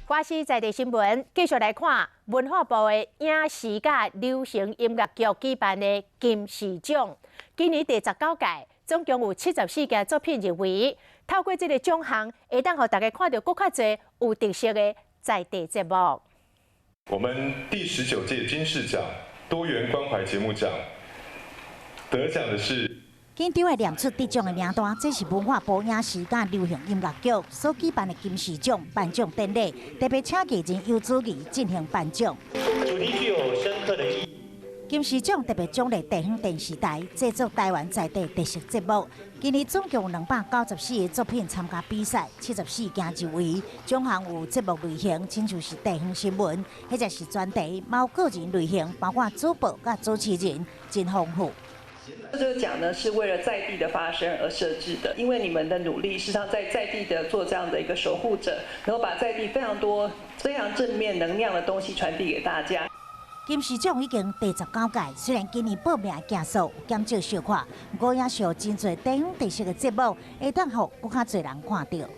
華視在地新聞繼續來看文化部的影視佮流行音樂局舉辦的金視獎，今年第19屆，總共有74件作品入圍。透過這个獎項，會當予大家看著閣較濟有特色的在地節目。我們第19屆金視獎多元關懷節目獎得獎的是。緊張的念出得獎的名單，這是文化部影視佮流行音樂局所舉辦的金視獎頒獎典禮，特別請藝人游子怡進行頒獎。主題具有深刻的意義。金視獎特別獎勵地方電視台製作台灣在地特色節目。今年總共有294個作品參加比賽，74件入圍。獎項有節目類型，親像是地方新聞，或者是專題，嘛有個人類型，包括主播佮主持人，真豐富。這個獎呢，是為了在地的發聲而設置的，因為你們的努力，事實上在在地的做這樣的一個守護者，能夠把在地非常多、非常正面能量的東西傳遞給大家。金視獎已經第19屆，雖然今年報名的件數減少小可，不過也是有真濟地方特色的節目，會當予閣較濟人看著。